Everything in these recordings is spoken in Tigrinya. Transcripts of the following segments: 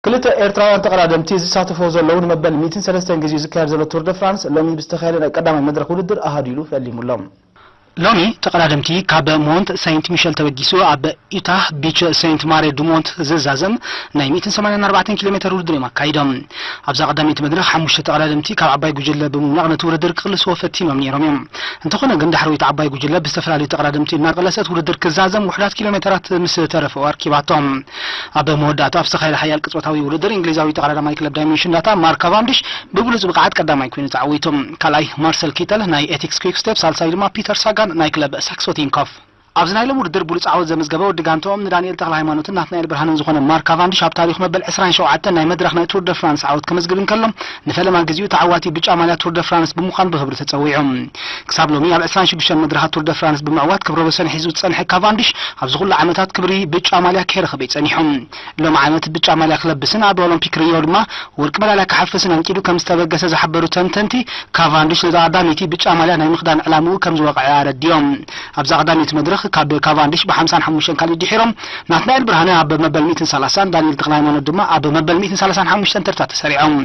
ክልተ ኤርትራውያን ተቐዳደምቲ ዝሳተፎ ዘለዉ ንመበል ሚእትን ሰለስተን ግዜኡ ዝካየድ ዘሎ ቱር ደ ፍራንስ ሎሚ ብዝተኻየደ ናይ ቀዳማይ መድረኽ ውድድር ኣሃዱ ኢሉ ፈሊሙ ኣሎ። ሎሚ ተቐዳደምቲ ካብ ሞንት ሰይንት ሚሸል ተበጊሱ ኣብ ዩታህ ቢች ሰይንት ማሬ ዱሞንት ዝዛዘም ናይ ሚእትን ሰማንያን ኣርባዕተን ኪሎ ሜተር ውድድር እዮም ኣካይዶም። ኣብዛ ቀዳመይቲ መድረኽ ሓሙሽተ ተቐዳደምቲ ካብ ዓባይ ጉጅለ ብምምራቕ ነቲ ውድድር ክቕልስዎ ፈቲኖም ነይሮም እዮም። እንተኾነ ግን ዳሕረወይቲ ዓባይ ጉጅለ ብዝተፈላለዩ ተቐዳደምቲ እናቐለሰት ውድድር ክዛዘም ውሑዳት ኪሎ ሜተራት ምስ ተረፈ ኣርኪባቶም። ኣብ መወዳእታ ኣብ ዝተኻየደ ሓያል ቅጽበታዊ ውድድር እንግሊዛዊ ተቐዳዳማይ ክለብ ዳይሜንሽን ዳታ ማርክ ካቫንዲሽ ብብሉጽ ብቕዓት ቀዳማይ ኮይኑ ተዓዊቱ። ካልኣይ ማርሰል ኪተል ናይ ኤቲክስ ኩክ ስቴፕ፣ ሳልሳይ ድማ ፒተር ሳጋን ናይ ክለብ ሳክሶ ቲንኮፍ። ኣብዚ ናይ ሎም ውድድር ብሉጽ ዓወት ዘመዝገበ ወዲ ጋንትኦም ንዳንኤል ተኽለ ሃይማኖትን ናትናኤል ብርሃንን ዝኾነ ማርክ ካቫንዲሽ ኣብ ታሪኹ መበል ዕስራን ሸውዓተን ናይ መድረኽ ናይ ቱር ደ ፍራንስ ዓወት ከመዝግብ እንከሎ፣ ንፈለማ ግዜኡ ተዓዋቲ ብጫ ማልያ ቱር ደ ፍራንስ ብምዃን ብኽብሪ ተጸዊዑ። ክሳብ ሎሚ ኣብ ዕስራን ሽዱሽተን መድረኻት ቱር ደ ፍራንስ ብምዕዋት ክብረ ወሰን ሒዙ ዝጸንሐ ካቫንዲሽ ኣብዚ ኩሉ ዓመታት ክብሪ ብጫ ማልያ ከይረኸበ እዩ ጸኒሑ። ሎም ዓመት ብጫ ማልያ ክለብስን ኣብ ኦሎምፒክ ሪዮ ድማ ወርቂ መዳልያ ክሓፍስን ኣንቂዱ ከም ዝተበገሰ ዝሓበሩ ተንተንቲ፣ ካቫንዲሽ ነዛ ቀዳመይቲ ብጫ ማልያ ናይ ምኽዳን ዕላምኡ ከም ዝወቕዐ ኣረዲኦም። ኣብዛ ቀዳመይቲ መድረኽ ካብ ካቫንዲሽ ብ ሓምሳን ሓሙሽተን ካልኢት ድሒሮም ናትናኤል ብርሃነ ኣብ መበል ሚእትን ሰላሳን ዳንኤል ተኽለሃይማኖት ድማ ኣብ መበል ሚእትን ሰላሳን ሓሙሽተን ተርታ ተሰሪዖም።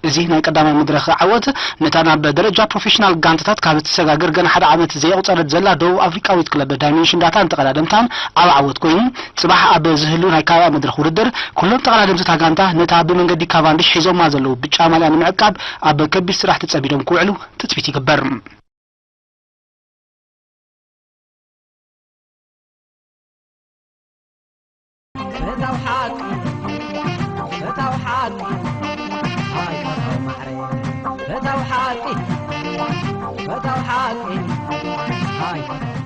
እዚ ናይ ቀዳማይ መድረኽ ዓወት ነታ ናብ ደረጃ ፕሮፌሽናል ጋንታታት ካብ እትሰጋገር ገና ሓደ ዓመት ዘየቑጸረት ዘላ ደቡብ ኣፍሪቃዊት ክለብ ዳይሜንሽን ዳታን ተቐዳደምታን ዓቢ ዓወት ኮይኑ፣ ጽባሕ ኣብ ዝህሉ ናይ ካልኣይ መድረኽ ውድድር ኩሎም ተቐዳደምቲ እታ ጋንታ ነታ ብመንገዲ ካቫንዲሽ ሒዞማ ዘለዉ ብጫ ማልያ ንምዕቃብ ኣብ ከቢድ ስራሕ ተጸሚዶም ክውዕሉ ትጽቢት ይግበር። ፈታው ሓቂ፣ ፈታው ሓቂ፣ ኣይ ፈታው ማዕረ፣ ፈታው ሓቂ፣ ፈታው ሓቂ፣ ኣይ ፈታው